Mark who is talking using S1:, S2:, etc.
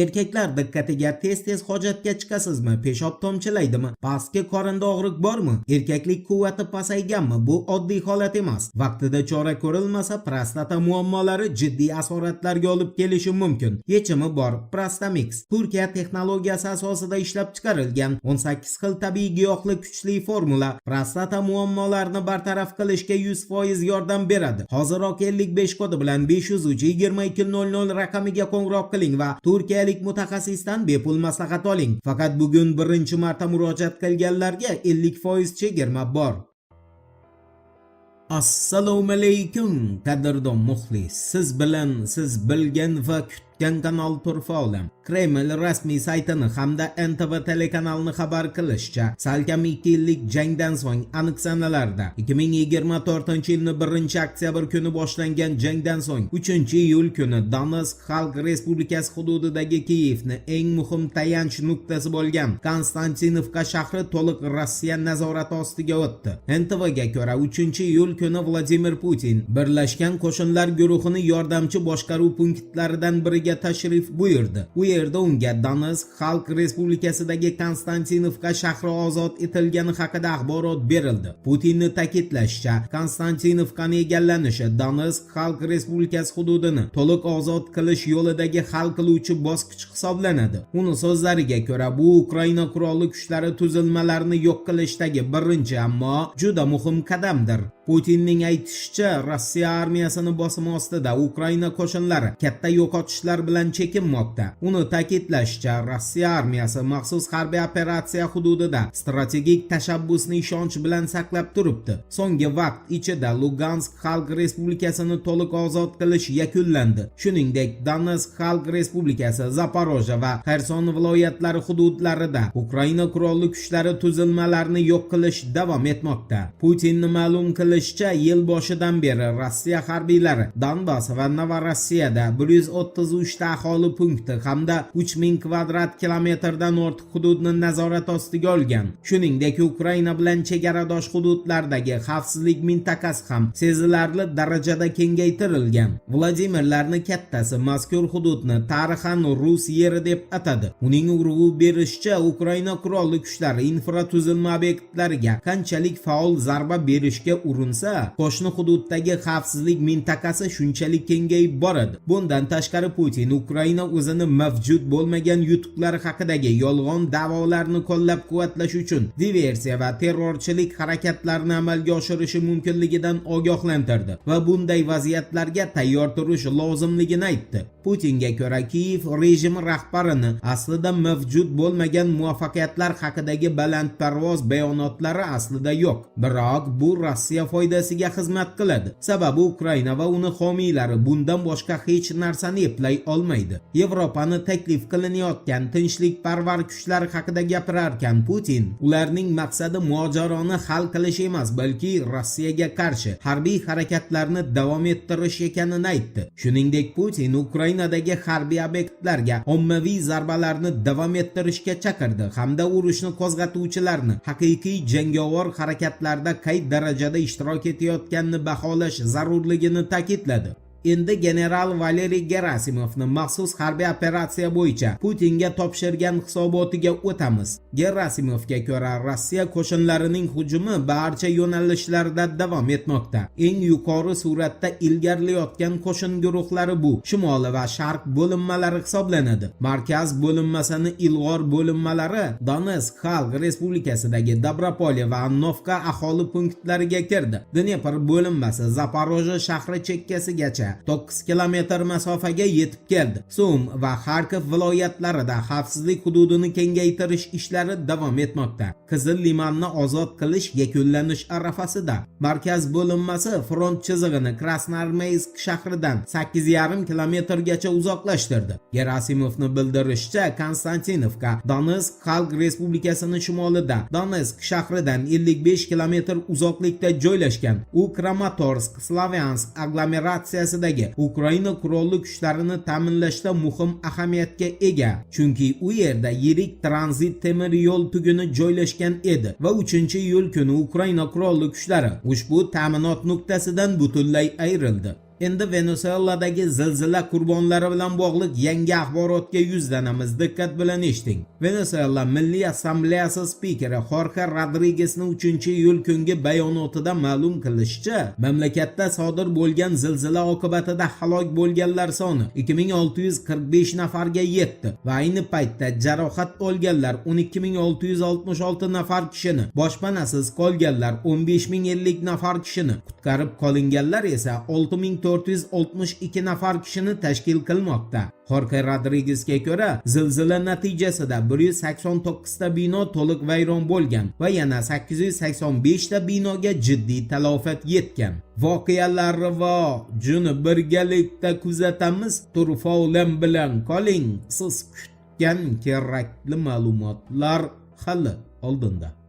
S1: Erkaklar diqqatiga: tez-tez hojatga chiqasizmi? Peshob tomchilaydimi? Pastki qorinda og'riq bormi? Erkaklik quvvati pasayganmi? Bu oddiy holat emas. Vaqtida chora ko'rilmasa, prostata muammolari jiddiy asoratlarga olib kelishi mumkin. Yechimi bor. Prostamix Turkiya texnologiyasi asosida ishlab chiqarilgan 18 xil tabiiy giyohli kuchli formula prostata muammolarini bartaraf qilishga 100% yordam beradi. Hoziroq 55 kodi bilan 503 22 00 raqamiga qo'ng'iroq qiling va turkiyalik mutaxassisdan bepul maslahat oling. Faqat bugun birinchi marta murojaat qilganlarga 50% chegirma bor. Assalomu alaykum, qadrdon muxlis. Siz bilan siz bilgan va kutgan kanal Turfa Olam. Kreml rasmiy saytini hamda NTV telekanalini xabar qilishicha, salkam 2 yillik jangdan so'ng, aniq sanalarda 2024-yilni 1-oktyabr kuni boshlangan jangdan so'ng 3-iyul kuni Donetsk Xalq Respublikasi hududidagi Kiyevni eng muhim tayanch nuqtasi bo'lgan Konstantinovka shahri to'liq Rossiya nazorati ostiga o'tdi. NTVga ko'ra, 3-iyul kuni Vladimir Putin Birlashgan qo'shinlar guruhini yordamchi boshqaruv punktlaridan biriga tashrif buyurdi. U yerda unga Donetsk Xalq Respublikasidagi Konstantinovka shahri ozod etilgani haqida axborot berildi. Putinni ta'kidlashicha, Konstantinovkani egallanishi Donetsk Xalq Respublikasi hududini to'liq ozod qilish yo'lidagi hal qiluvchi bosqich hisoblanadi. Uni so'zlariga ko'ra, bu Ukraina qurolli kuchlari tuzilmalarini yo'q qilishdagi birinchi, ammo juda muhim qadamdir. Putinning aytishicha, Rossiya armiyasini bosimi ostida Ukraina qo'shinlari katta yo'qotishlar bilan chekinmoqda. Uni ta'kidlashicha, Rossiya armiyasi maxsus harbiy operatsiya hududida strategik tashabbusni ishonch bilan saqlab turibdi. So'nggi vaqt ichida Lugansk Xalq Respublikasini to'liq ozod qilish yakunlandi. Shuningdek, Donetsk Xalq Respublikasi, Zaporojye va Xerson viloyatlari hududlarida Ukraina qurolli kuchlari tuzilmalarini yo'q qilish davom etmoqda. Putinni ma'lum qilishicha, yil boshidan beri Rossiya harbiylari Donbass va Novorossiyada 133 ta aholi punkti hamda 3000 kvadrat kilometrdan ortiq hududni nazorat ostiga olgan. Shuningdek, Ukraina bilan chegaradosh hududlardagi xavfsizlik mintaqasi ham sezilarli darajada kengaytirilgan. Vladimirlarni kattasi mazkur hududni tarixan rus yeri deb atadi. Uning urg'u berishicha, Ukraina qurolli kuchlari infratuzilma obyektlariga qanchalik faol zarba berishga urinsa, qo'shni hududdagi xavfsizlik mintaqasi shunchalik kengayib boradi. Bundan tashqari, Putin Ukraina o'zini mavjud bo'lmagan yutuqlari haqidagi yolg'on da'volarni qo'llab-quvvatlash uchun diversiya va terrorchilik harakatlarini amalga oshirishi mumkinligidan ogohlantirdi va bunday vaziyatlarga tayyor turish lozimligini aytdi. Putinga ko'ra, Kiyev rejimi rahbarini aslida mavjud bo'lmagan muvaffaqiyatlar haqidagi balandparvoz bayonotlari aslida yo'q. Biroq bu Rossiya foydasiga xizmat qiladi. Sababi Ukraina va uni homiylari bundan boshqa hech narsani eplay olmaydi. Yevropani taklif qilinayotgan tinchlikparvar kuchlar haqida gapirarkan, Putin ularning maqsadi mojaroni hal qilish emas, balki Rossiyaga qarshi harbiy harakatlarni davom ettirish ekanini aytdi. Shuningdek, Putin Ukrainadagi harbiy obyektlarga ommaviy zarbalarni davom ettirishga chaqirdi hamda urushni qo'zg'atuvchilarni haqiqiy jangovar harakatlarda qay darajada ishtirok etayotganini baholash zarurligini ta'kidladi. Endi general Valeriy Gerasimovni maxsus harbiy operatsiya bo'yicha Putinga topshirgan hisobotiga o'tamiz. Gerasimovga ko'ra, Rossiya qo'shinlarining hujumi barcha yo'nalishlarda davom etmoqda. Eng yuqori sur'atda ilgarilayotgan qo'shin guruhlari bu shimoli va sharq bo'linmalari hisoblanadi. Markaz bo'linmasini ilg'or bo'linmalari Donetsk Xalq Respublikasidagi Dobropolye va Annovka aholi punktlariga kirdi. Dnepr bo'linmasi Zaporojye shahri chekkasigacha 9 kilometr masofaga yetib keldi. Sum va Xarkov viloyatlarida xavfsizlik hududini kengaytirish ishlari davom etmoqda. Qizil Limanni ozod qilish yakunlanish arafasida. Markaz bo'linmasi front chizig'ini Krasnoarmeysk shahridan 8,5 kilometrgacha uzoqlashtirdi. Gerasimovni bildirishicha, Konstantinovka Donetsk Xalq Respublikasini shimolida, Donetsk shahridan 55 kilometr uzoqlikda joylashgan. U Kramatorsk, Slavyansk aglomeratsiyasidagi Ukraina qurolli kuchlarini ta'minlashda muhim ahamiyatga ega, chunki u yerda yirik tranzit temir yo'l tuguni joylashgan edi va 3-iyul kuni Ukraina qurolli kuchlari ushbu ta'minot nuqtasidan butunlay ayrildi. Endi Venesueladagi zilzila qurbonlari bilan bog'liq yangi axborotga yuzlanamiz. Diqqat bilan eshiting. Venesuela Milliy Assambleyasi spikeri Xorxe Rodrigesning 3-iyul kungi bayonotida ma'lum qilishicha, mamlakatda sodir bo'lgan zilzila oqibatida halok bo'lganlar soni 2645 nafarga yetdi va ayni paytda jarohat olganlar 12666 nafar kishini, boshpanasiz qolganlar 15050 nafar kishini, qutqarib qolinganlar esa 6462 nafar kishini tashkil qilmoqda. Xorxe Rodrigesga ko'ra, zilzila natijasida 189 ta bino to'liq vayron bo'lgan va yana 885 ta binoga jiddiy talofat yetgan. Voqealar rivojini birgalikda kuzatamiz. Turfa olam bilan qoling. Siz kutgan kerakli ma'lumotlar hali oldinda.